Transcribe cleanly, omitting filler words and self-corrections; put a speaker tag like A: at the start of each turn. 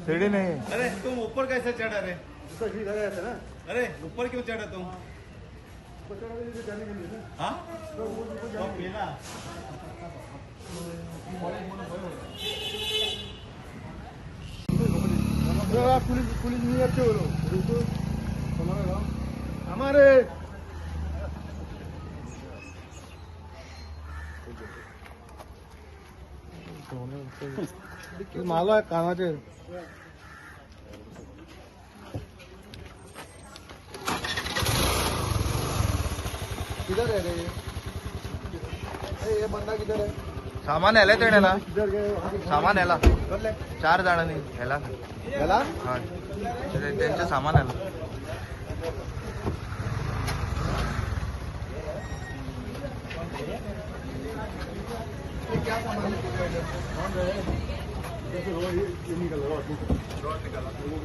A: सीढ़ी नहीं।
B: अरे तुम ऊपर कैसे चढ़ा रे? ना? अरे ऊपर क्यों चढ़ा तुम? हाँ? तो पीला।
C: पुलिस पुलिस नहीं अच्छे बोलो हमारे मालो आहे कानाचे। किधर है रे ये बंदा? किधर है?
A: सामान ह्याला तेणे ना।
C: किधर गए?
A: सामान ह्याला चार जणांनी ह्याला।
C: ह्याला?
A: हा, त्यांचं सामान ह्याला।
C: क्या सामान लेके गए? ये निकल रहा रोड निकाला वो।